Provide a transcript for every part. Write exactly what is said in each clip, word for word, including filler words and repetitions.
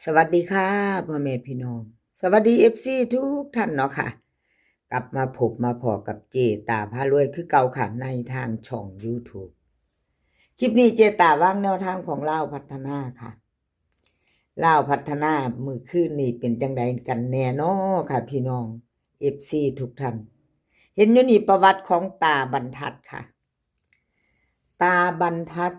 สวัสดีค่ะ พ่อแม่พี่น้อง สวัสดีเอฟซีทุกท่านเนาะค่ะ กลับมาพบมาพอกับเจตาพารวยคือเก่าค่ะ ในทางช่องยูทูบ คลิปนี้เจตาวางแนวทางของลาวพัฒนาค่ะ ลาวพัฒนามื้อคืนนี้เป็นจังใดกันแน่นอค่ะ พี่น้องเอฟซีทุกท่าน เห็นอยู่นี่ประวัติของตาบรรทัดค่ะ ตาบรรทัด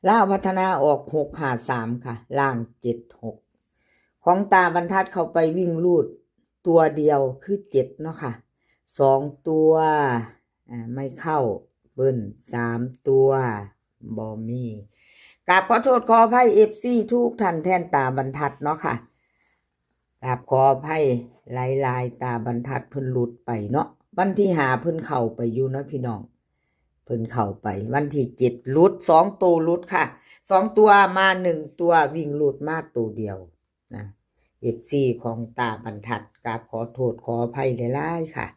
ลาวพัฒนาออกหกห้าสามค่ะ ล่างเจ็ดหก ของตาบรรทัดเข้าไปวิ่งรูดตัวเดียวคือเจ็ดเนาะค่ะ สองตัว อ่า ไม่เข้า เบิ้ล สามตัว บ่มี กราบขอโทษขออภัยเอฟซีทุกท่านแทนตาบรรทัดเนาะค่ะ กราบขออภัยหลายๆ ตาบรรทัดเพิ่นหลุดไปเนาะ วันที่ห้าเพิ่นเข้าไปอยู่เนาะพี่น้อง เพิ่นเข้าไป วันที่เจ็ดหลุด สองตัวหลุดค่ะ สองตัวมาหนึ่งตัว วิ่งหลุดมาตัวเดียวนะ เอฟซีของตาบรรทัด กราบขอโทษขออภัยหลายๆ ค่ะ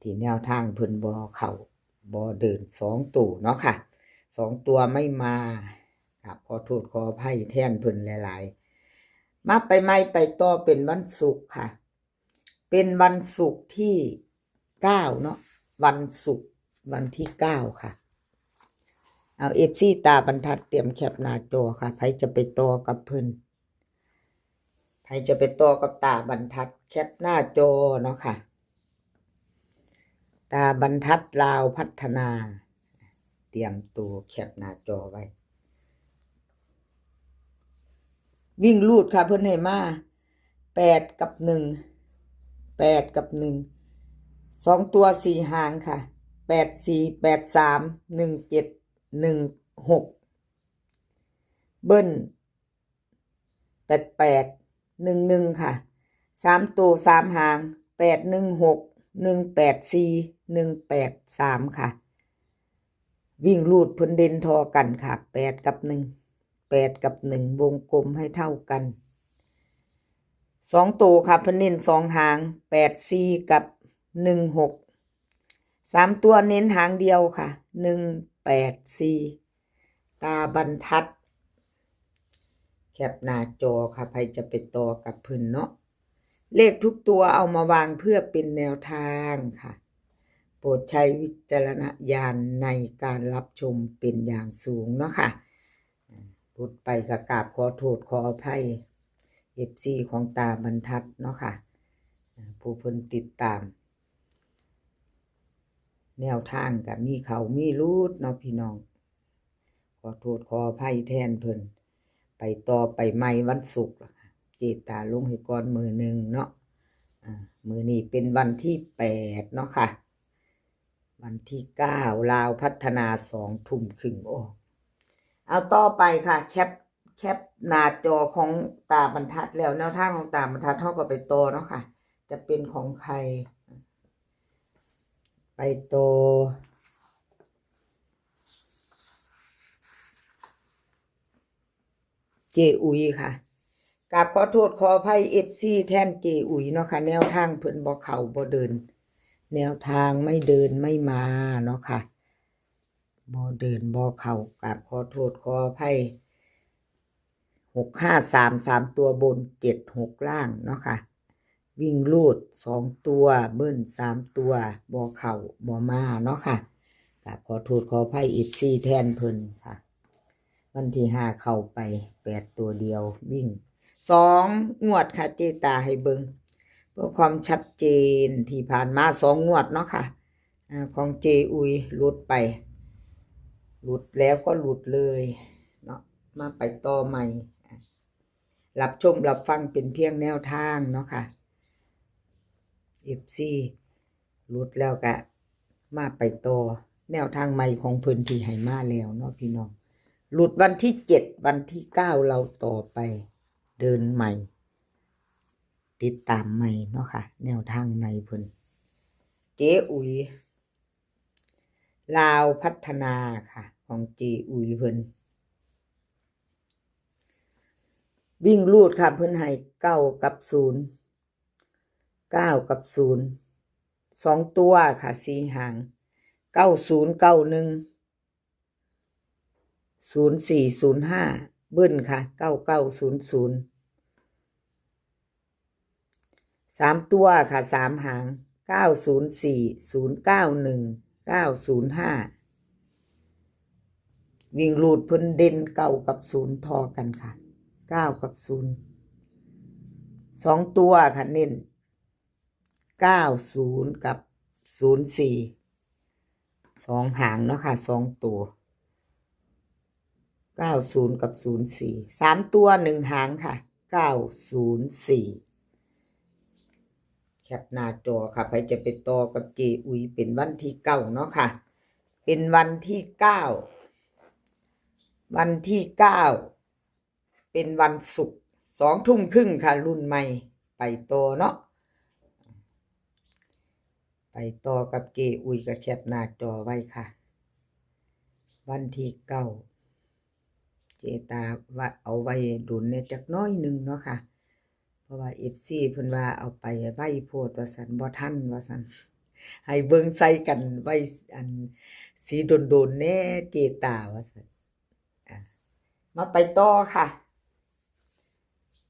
ที่แนวทางเพิ่นบ่เข้า บ่เดินสองตัวเนาะค่ะ สองตัวไม่มา กราบขอโทษขออภัยแทนเพิ่นหลายๆ มาไปใหม่ไปต่อเป็นวันศุกร์ค่ะ เป็นวันศุกร์ที่เก้าเนาะ วันศุกร์วันที่เก้าค่ะ เอาเอฟซีตาบรรทัดเตรียมแคปหน้าจอค่ะ ใครจะไปต่อกับเพิ่น ใครจะไปต่อกับตาบรรทัดแคปหน้าจอเนาะค่ะ ตาบรรทัดลาวพัฒนา เตรียมตัวแคปหน้าจอไว้ วิ่งรูดค่ะ เพิ่นให้มาแปดกับหนึ่ง แปดกับหนึ่ง สองตัวสี่หางค่ะ แปดสี่ แปดสาม หนึ่งเจ็ด หนึ่งหก เบิ้ล แปดแปด หนึ่งหนึ่งค่ะ สามตัวสามหาง แปดหนึ่งหก หนึ่งแปดสี่ หนึ่งแปดสามค่ะ วิ่งรูดเพิ่นเด่นทอกันค่ะ แปดกับหนึ่ง แปดกับหนึ่ง วงกลมให้เท่ากัน สองตัวค่ะ เพิ่นเน้นสองหาง แปดสี่ กับ หนึ่งหก สามตัวเน้นหางเดียวค่ะ หนึ่งแปดสี่ ตาบรรทัด แคปหน้าจอค่ะ ใครจะไปต่อกับเพิ่นเนาะ เลขทุกตัวเอามาวางเพื่อเป็นแนวทางค่ะ โปรดใช้วิจารณญาณในการรับชมเป็นอย่างสูงเนาะค่ะ หลุดไปก็กราบขอโทษขออภัยเอฟซีของตาบรรทัดเนาะค่ะ ผู้เพิ่นติดตาม แนวทางก็มีเข้ามีหลุดเนาะพี่น้อง ขอโทษขออภัยแทนเพิ่น ไปต่อไปใหม่วันศุกร์ล่ะค่ะ เจตาลงให้ก่อนมื้อหนึ่งเนาะ อ่า มื้อนี้เป็นวันที่แปดเนาะค่ะ วันที่เก้า ลาวพัฒนา สองทุ่มครึ่ง โอ้ เอาต่อไปค่ะ แคป แคปหน้าจอของตาบรรทัดแล้ว แนวทางของตาบรรทัดเฮาก็ไปต่อเนาะค่ะ จะเป็นของใคร ไปต่อ เจอุ๋ยค่ะ กราบขอโทษขออภัยเอฟซีแทนเจอุ๋ยเนาะค่ะ แนวทางเพิ่นบ่เข้าบ่เดิน แนวทางไม่เดินไม่มาเนาะค่ะ บ่เดินบ่เข้า กราบขอโทษขออภัย หกห้าสาม สามตัวบน เจ็ดหกล่างเนาะค่ะ วิ่งรูดสองตัว เบิ้ลสามตัว บ่เข้าบ่มาเนาะค่ะ กราบขอโทษขออภัยเอฟซีแทนเพิ่นค่ะ วันที่ห้าเข้าไป แปดตัวเดียว วิ่ง สองงวดค่ะ เจตาให้เบิ่ง เพื่อความชัดเจน ที่ผ่านมาสองงวดเนาะค่ะ อ่า ของเจอุ๋ยหลุดไป หลุดแล้วก็หลุดเลยเนาะ มาไปต่อใหม่ อ่ะ รับชมรับฟังเป็นเพียงแนวทางเนาะค่ะ เอฟซี หลุดแล้วก็มาไปต่อ แนวทางใหม่ของเพิ่นที่ให้มาแล้วเนาะพี่น้อง หลุดวันที่เจ็ด วันที่เก้า เราต่อไป เดินใหม่ ติดตามใหม่เนาะค่ะ แนวทางใหม่เพิ่น เจอุ๋ย ลาวพัฒนาค่ะ ของเจอุ๋ยเพิ่น วิ่งรูดค่ะ เพิ่นให้เก้ากับศูนย์ เก้ากับศูนย์ สองตัวค่ะ สี่หาง เก้าศูนย์ เก้าหนึ่ง ศูนย์สี่ ศูนย์ห้า เบิ้ลค่ะ เก้าเก้าศูนย์ศูนย์ สามตัวค่ะ สามหาง เก้าศูนย์สี่ ศูนย์เก้าหนึ่ง เก้าศูนย์ห้า วิ่งรูดเพิ่นเด่นเก้ากับศูนย์ทอกันค่ะ เก้ากับศูนย์ สองตัวค่ะเน้น เก้าศูนย์กับศูนย์สี่ สองหางเนาะค่ะ สองตัว เก้าศูนย์กับศูนย์สี่ สามตัวหนึ่งหางค่ะ เก้าศูนย์สี่ แคปหน้าจอค่ะ ใครจะไปต่อกับเจอุ๋ยเป็นวันที่เก้าเนาะค่ะ เป็นวันที่เก้า วันที่เก้า เป็นวันศุกร์ สองทุ่มครึ่งค่ะ รุ่นใหม่ ไปต่อเนาะ ไปต่อกับเจอุ๋ย ก็แคปหน้าจอไว้ค่ะ วันที่เก้า เจตาว่าเอาไว้ดุนเนี่ยจักน้อยหนึ่งเนาะค่ะ เพราะว่าเอฟซีเพิ่นว่าเอาไปไว้โพดว่าสันบ่ทันว่าสัน ให้เบิ่งใส่กันไว้อันสีโดนๆแน่เจตาว่าสัน อ่ะ มาไปต่อค่ะ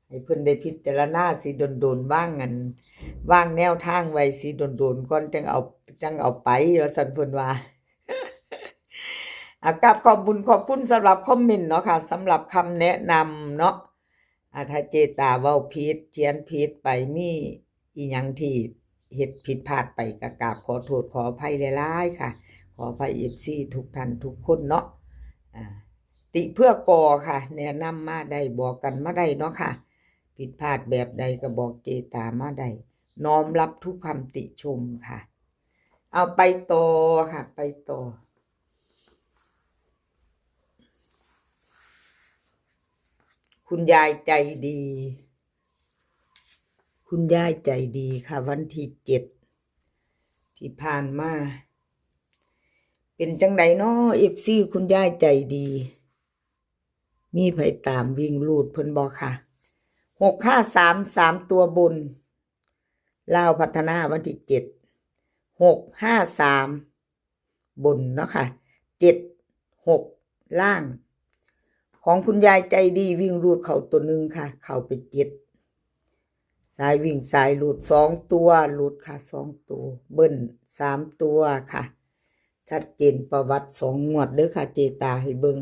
ให้เพิ่นได้พิจารณาสีโดนๆ ว่างอัน ว่างแนวทางไว้สีโดนๆก่อนจังเอา จังเอาไปว่าสันเพิ่นว่า อ่ะ กราบขอบบุญขอบคุณสำหรับคอมเมนต์เนาะค่ะ สำหรับคำแนะนำเนาะ อ่ะ ถ้าเจตาเว้าผิดเขียนผิดไป มีอีหยังที่เฮ็ดผิดพลาดไป ก็กราบขอโทษขออภัยหลายๆค่ะ ขออภัยเอฟซีทุกท่านทุกคนเนาะ อ่า ติเพื่อก่อค่ะ แนะนำมาได้ บอกกันมาได้เนาะค่ะ ผิดพลาดแบบใดก็บอกเจตามาได้ น้อมรับทุกคำติชมค่ะ เอาไปต่อค่ะ ไปต่อ คุณยายใจดี คุณยายใจดีค่ะ วันที่เจ็ดที่ผ่านมา เป็นจังใดน้อเอฟซี คุณยายใจดี มีไผตามวิ่งรูดเพิ่นบ่ค่ะ หกห้าสาม สามตัวบน ลาวพัฒนาวันที่เจ็ด หกห้าสาม บนเนาะค่ะ เจ็ดหก ล่าง ของคุณยายใจดีวิ่งรูดเข้าตัวหนึ่งค่ะ เข้าไปเจ็ด สายวิ่งสายรูดสองตัว รูดค่ะ สองตัว เบิ้ลสามตัวค่ะ ชัดเจนประวัติสองงวดเด้อค่ะ เจตาให้เบิ่ง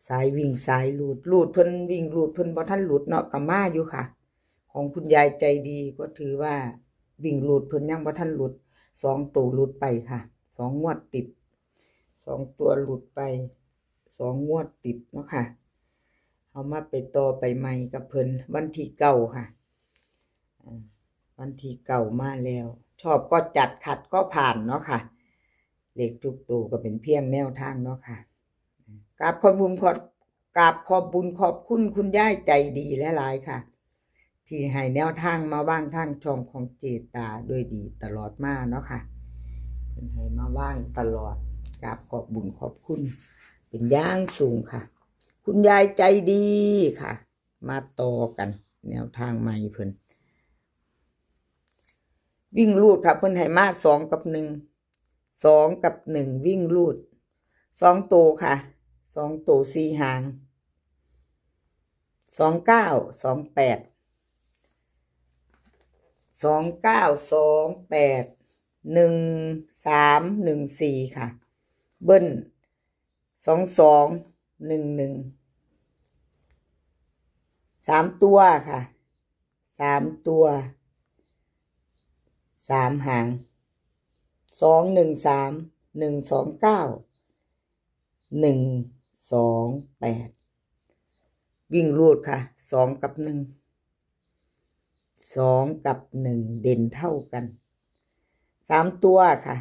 สายวิ่งสายรูด รูดเพิ่นวิ่งรูดเพิ่นบ่ทันหลุดเนาะ ก็มาอยู่ค่ะ ของคุณยายใจดีก็ถือว่าวิ่งรูดเพิ่นยังบ่ทันหลุด สองตัวหลุดไปค่ะ สองงวดติด สองตัวหลุดไป สองงวดติดเนาะค่ะ เอามาไปต่อไปใหม่กับเพิ่นวันที่เก้าค่ะ อ่า วันที่เก้ามาแล้ว ชอบก็จัด ขัดก็ผ่านเนาะค่ะ เลขทุกตัวก็เป็นเพียงแนวทางเนาะค่ะ กราบขอบบุญขอบ กราบขอบบุญขอบคุณคุณยายใจดีหลายๆค่ะ ที่ให้แนวทางมาว่างทางช่องของเจตาด้วยดีตลอดมาเนาะค่ะ เพิ่นให้มาว่างตลอด กราบขอบบุญขอบคุณเป็นอย่างสูงค่ะ คุณยายใจดีค่ะ มาต่อกัน แนวทางใหม่เพิ่น วิ่งรูดค่ะ เพิ่นให้มาสองกับหนึ่ง สองกับหนึ่ง วิ่งรูด สองตัวค่ะ สองตัวสี่หาง สองเก้า สองแปด สองเก้า สองแปด หนึ่งสาม หนึ่งสี่ค่ะ เบิ้ล สองสอง หนึ่งหนึ่ง สามตัวค่ะ สามตัว สามหาง สองหนึ่งสาม หนึ่งสองเก้า หนึ่งสองแปด วิ่งรูดค่ะ สองกับหนึ่ง สองกับหนึ่ง เด่นเท่ากัน สามตัวค่ะ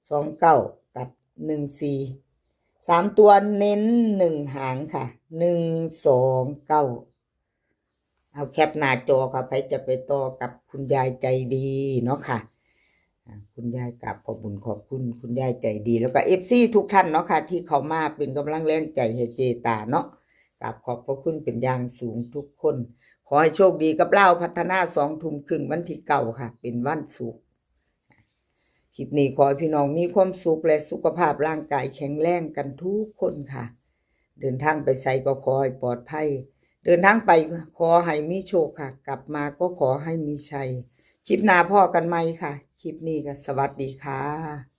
สองเก้า กับ หนึ่งสี่ สามตัวเน้นหนึ่งหางค่ะ หนึ่งสองเก้า เอาแคปหน้าจอค่ะ ใครจะไปต่อกับคุณยายใจดีเนาะค่ะ อ่า คุณยายกราบขอบบุญขอบคุณคุณยายใจดี แล้วก็เอฟซีทุกท่านเนาะค่ะ ที่เข้ามาเป็นกำลังแรงใจให้เจตาเนาะ กราบขอบพระคุณเป็นอย่างสูงทุกคน ขอให้โชคดีกับลาวพัฒนา สองทุ่มครึ่งวันที่เก้าค่ะ เป็นวันศุกร์ คลิปนี้ขอให้พี่น้องมีความสุขและสุขภาพร่างกายแข็งแรงกันทุกคนค่ะ เดินทางไปไสก็ขอให้ปลอดภัย เดินทางไปขอให้มีโชคค่ะ กลับมาก็ขอให้มีชัย คลิปหน้าพ้อกันใหม่ค่ะ คลิปนี้ก็สวัสดีค่ะ